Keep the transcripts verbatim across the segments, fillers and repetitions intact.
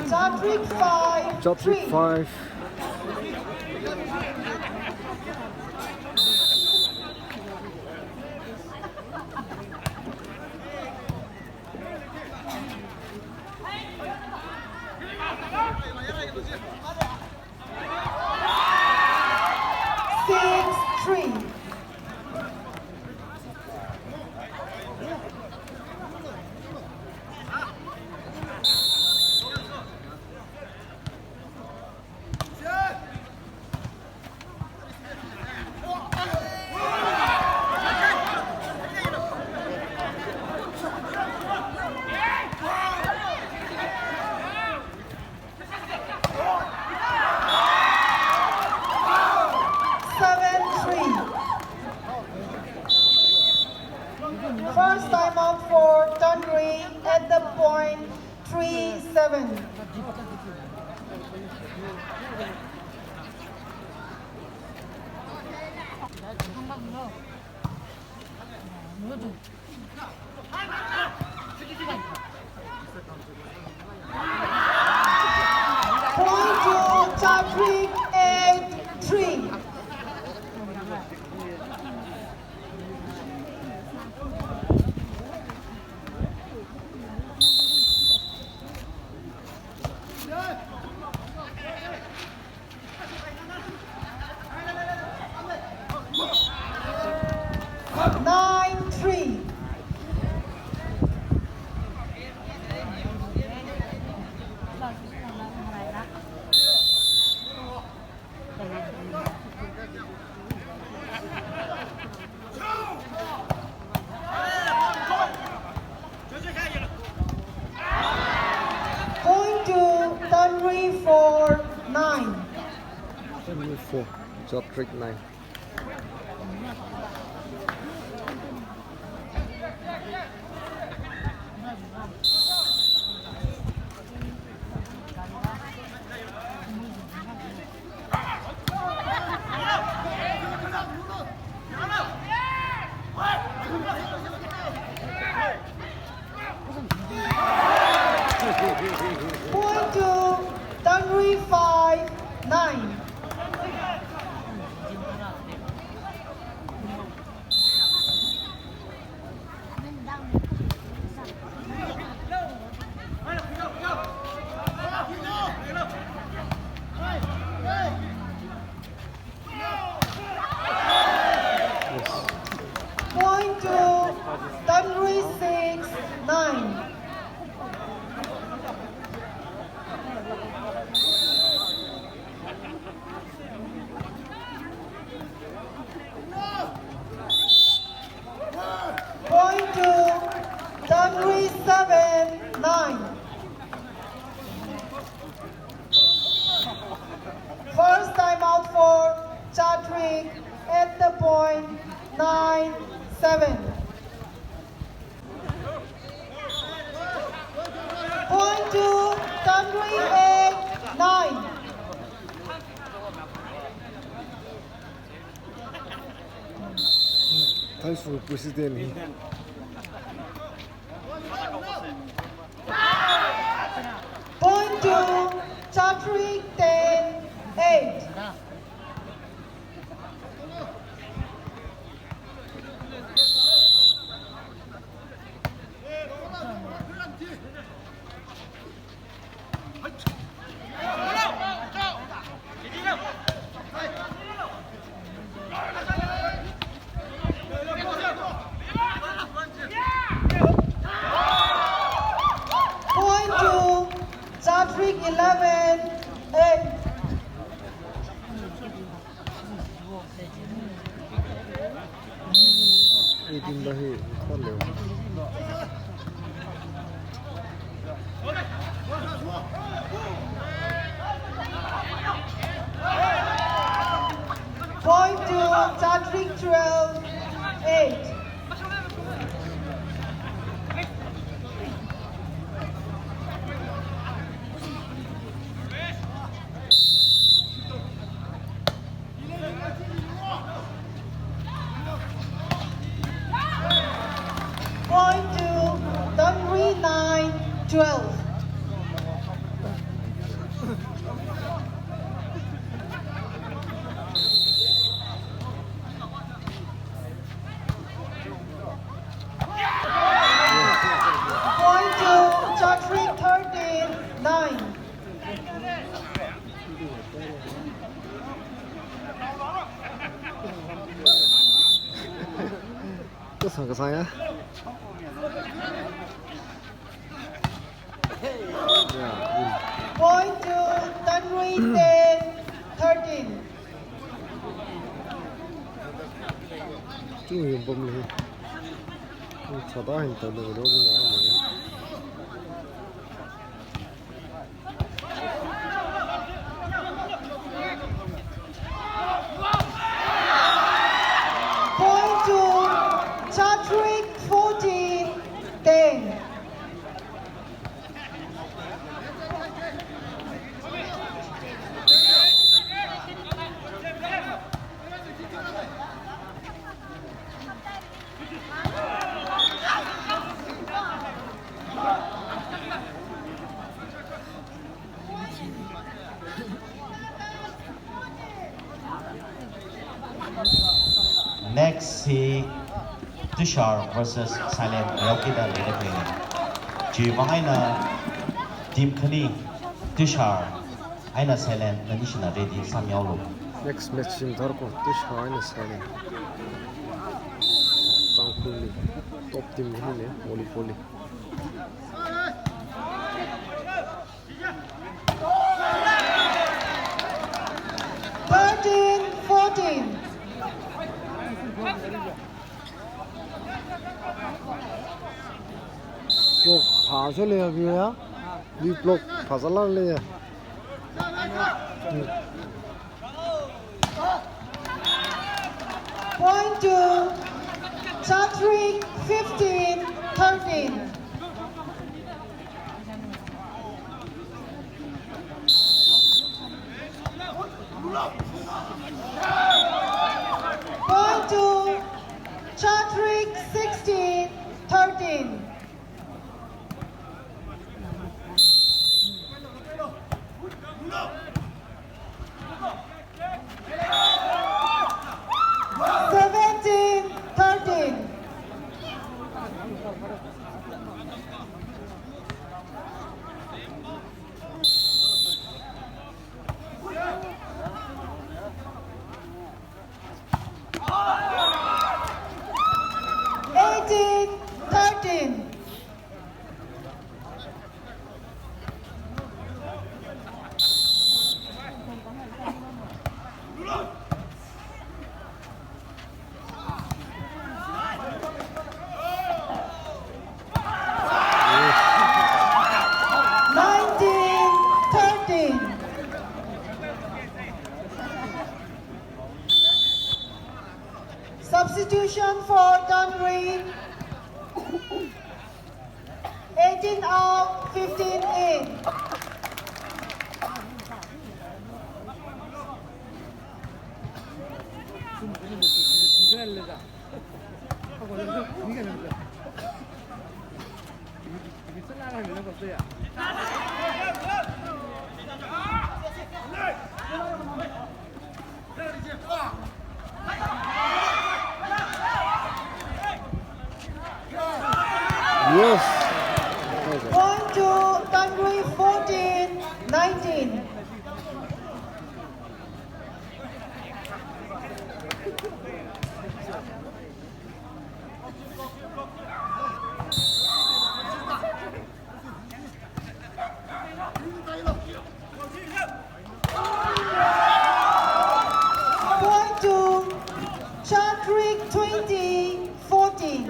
Chatrik five, Chatrik three. Five. Six three. Seven three. First time out for Tanri at the point, three seven. Point to Chatrik, eight three. Nine three. Point to Tanri, four nine. Tanri four, Chatrik nine. Point to Tanri, five nine. Point to Tanri, six nine. Point to Tanri, seven nine. First time out for Chatrik at the point, nine seven. Point to Tanri, eight nine. Thanks for President. Point to Chatrik, ten eight. Point to Chatrik, eleven eight. Eighteen ba hi thot leo. Point to Chatrik, twelve eight. Point to Tanri, nine twelve. Kasā ya? Point to Tanrui, ten thirteen. Chung yung pom le. Chada hin ta le ro ni na. Point to Chadwick, fourteen ten. Next hi Tushar versus Silent, Raokida leida khalei. Chiwuivang eina team khani, Tushar eina Silent, nani shina ready sāmihaolu. Next match hi tharko, Tushar eina Silent. Tangkhulli, top team khani ne, volleyball li. Thirteen fourteen. Block phāsālei ya, view ya. View block phāsālei ya. Point to Chadwick, fifteen thirteen. Point to Chadwick, sixteen thirteen. Seventeen thirteen. Eighteen thirteen. Nineteen thirteen. Substitution for Tanrui. Eighteen out, fifteen in. Yes. Point to Tanrui, fourteen nineteen. Point to Chadwick, twenty fourteen.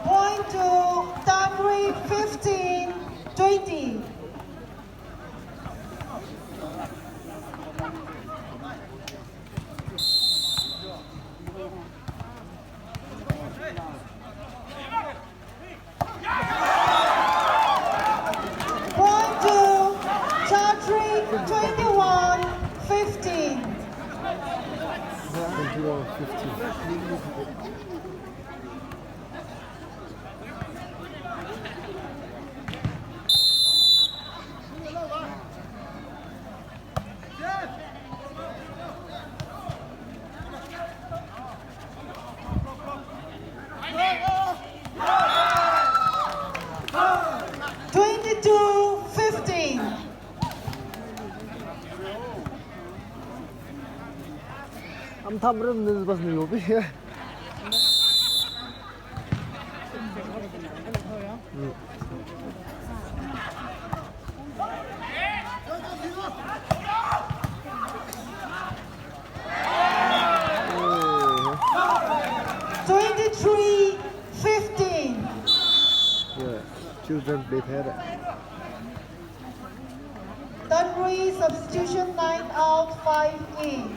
Point to Tanrui, fifteen twenty. Point to Chadwick, twenty-one fifteen. Twenty-one fifteen. Thamram nil bas ni yopi. Twenty-three fifteen. Yeah, children play there. Tanrui substitution, nine out, five in.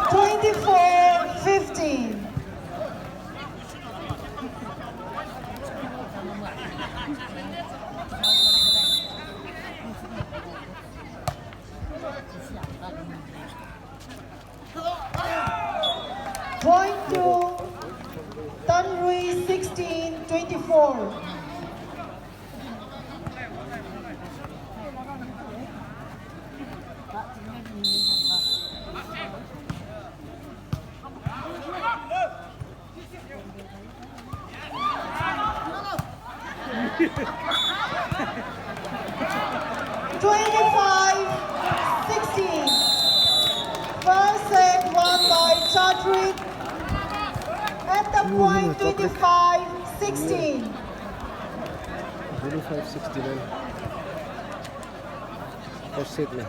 Twenty-four fifteen. Point two, Tanrui sixteen twenty-four. Twenty-five sixteen. First set won by Chadrick at the point, twenty-five sixteen. Twenty-five sixteen. First set na.